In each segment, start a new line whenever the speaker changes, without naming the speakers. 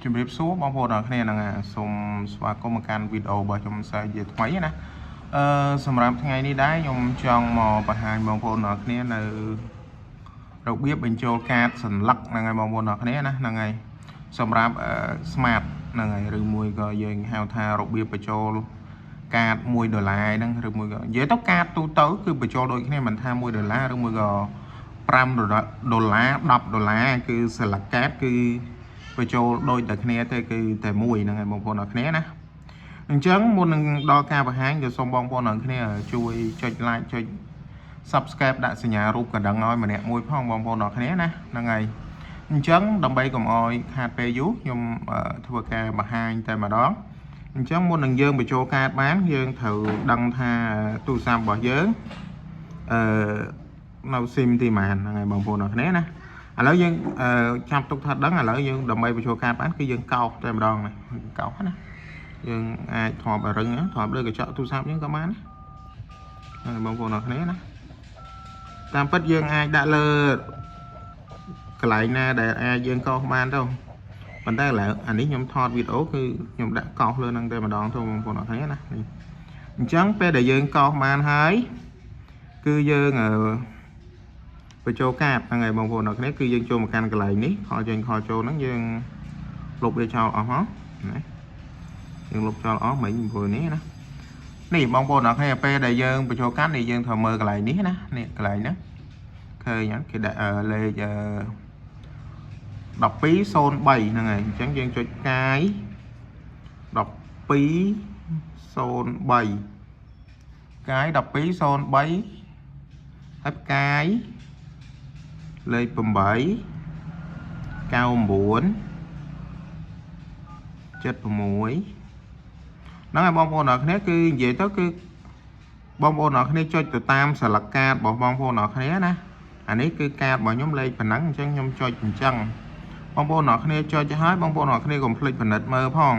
ជំរាបសួរបងប្អូនទាំងអស់គ្នាហ្នឹងហើយសូមស្វាគមន៍មកកាន់វីដេអូរបស់ខ្ញុំសាជាថ្មីណាសម្រាប់ថ្ងៃនេះដែរខ្ញុំចង់មកបង្ហាញបងប្អូនទាំងអស់គ្នានៅរបៀបបញ្ចូលកាតសន្លឹកហ្នឹងហើយបងប្អូនទាំងអស់គ្នាណាហ្នឹងហើយសម្រាប់អឺ smart ហ្នឹងហើយឬមួយក៏យើងហៅថារបៀបបញ្ចូលកាត1ដុល្លារហ្នឹងឬមួយក៏និយាយទៅកាតទូទៅគឺបញ្ចូលដូចគ្នាមិនថា1ដុល្លារឬមួយក៏5ដុល្លារ10ដុល្លារគឺស្លឹកកាតគឺបញ្ចូលដូចតែគ្នាទេគឺតែមួយហ្នឹងហើយបងប្អូនអរគ្នាណាអញ្ចឹងមុននឹងដល់ការបង្ហាញក៏សូមបងប្អូនអរគ្នាជួយចុច like ចុច subscribe ដាក់សញ្ញារូបកណ្ដឹងឲ្យម្នាក់មួយផងបងប្អូនអរគ្នាណាហ្នឹងហើយអញ្ចឹងដើម្បីកុំឲ្យខាតពេលយូរខ្ញុំធ្វើការបង្ហាញតែម្ដងអញ្ចឹងមុននឹងយើងបញ្ចូលកាតបានយើងត្រូវដឹងថាទូរស័ព្ទរបស់យើងអឺនៅស៊ីមទីប៉ុន្មានហ្នឹងហើយបងប្អូនអរគ្នាណាឥឡូវយើងចាប់ទុកថាដឹងឥឡូវយើងដើម្បីបញ្ចូលកាតបានគឺយើងកោសតែម្ដងណាកោសណាយើងអាចធ្លាប់ឲ្យរឹងធ្លាប់លើកញ្ចក់ទូរស័ព្ទយើងក៏បានណាបងប្អូនអរគ្នាណាតាមពិតយើងអាចដាក់លើកន្លែងណាដែលអាចយើងកោសបានទៅប៉ុន្តែឥឡូវអានេះខ្ញុំថតវីដេអូគឺខ្ញុំដាក់កោសលើនឹងតែម្ដងទៅបងប្អូនអរគ្នាណានេះអញ្ចឹងពេលដែលយើងកោសបានហើយគឺយើងអឺបញ្ចូលកាតហ្នឹងហើយបងប្អូនអរគ្នាគឺយើងចូលមកកាន់កន្លែងនេះខលចេញខលចូលហ្នឹងយើងលុបវាចោលអស់មកណាយើងលុបចោលអស់មិញព្រោះនេះណានេះបងប្អូនអរគ្នាពេលដែលយើងបញ្ចូលកាតនេះយើងត្រូវមើលកន្លែងនេះណានេះកន្លែងហ្នឹងឃើញអត់គេដាក់លេខ1203ហ្នឹងហើយអញ្ចឹងយើងចុចផ្កាយ1203ផ្កាយ1203ហើយផ្កាយលេខ8 99 76ហ្នឹងហើយបងប្អូនអរគ្នាគឺនិយាយទៅគឺបងប្អូនអរគ្នាចុចទៅតាមស្លឹកកាតរបស់បងប្អូនអរគ្នាណាអានេះគឺកាតរបស់ខ្ញុំលេខប៉ុណ្ណឹងអញ្ចឹងខ្ញុំចុចអញ្ចឹងបងប្អូនអរគ្នាចុចហើយបងប្អូនអរគ្នាកុំភ្លេចពិនិត្យមើលផង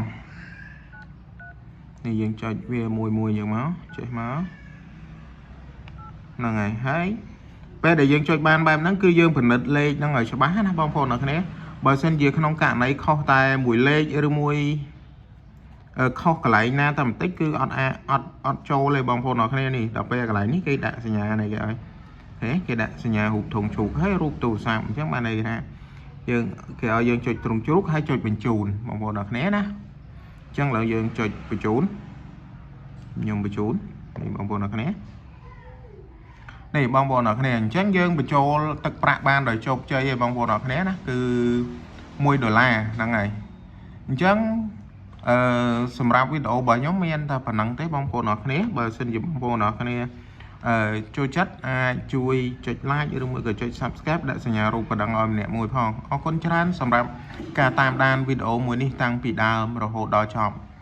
នេះយើងចុចវាមួយមួយយើងមកចេះមកហ្នឹងហើយហើយពេលដែលយើងចុចបានបែបហ្នឹងគឺយើងពិនិត្យលេខហ្នឹងឲ្យច្បាស់ណាបងប្អូនអរគ្នាបើសិនជាក្នុងករណីខុសតែមួយលេខឬមួយខុសកន្លែងណាតែបន្តិចគឺអត់អាចអត់អត់ចូលទេបងប្អូនអរគ្នានេះដល់ពេលកន្លែងនេះគេដាក់សញ្ញានេះគេឲ្យហេគេដាក់សញ្ញារូបធុងជ្រូកហើយរូបទូរស័ព្ទអញ្ចឹងបានន័យថាយើងគេឲ្យយើងចុចទ្រុងជ្រូកហើយចុចបញ្ជូនបងប្អូនអរគ្នាណាអញ្ចឹងឥឡូវយើងចុចបញ្ជូនខ្ញុំបញ្ជូននេះបងប្អូនអរគ្នានេះបងប្អូនអរគ្នាអញ្ចឹងយើងបញ្ចូលទឹកប្រាក់បានដោយជោគជ័យឯងបងប្អូនអរគ្នាណាគឺ1ដុល្លារហ្នឹងហើយអញ្ចឹងអឺសម្រាប់វីដេអូរបស់ខ្ញុំមានតែប៉ុណ្ណឹងទេបងប្អូនអរគ្នាបើសិនជាបងប្អូនអរគ្នាអឺចូលចិត្តអាចជួយចុច like ឬមួយក៏ចុច Subscribe ដាក់សញ្ញារូបកណ្ដឹងឲ្យម្នាក់មួយផងអរគុណច្រើនសម្រាប់ការតាមដានវីដេអូមួយនេះតាំងពីដើមរហូតដល់ចប់។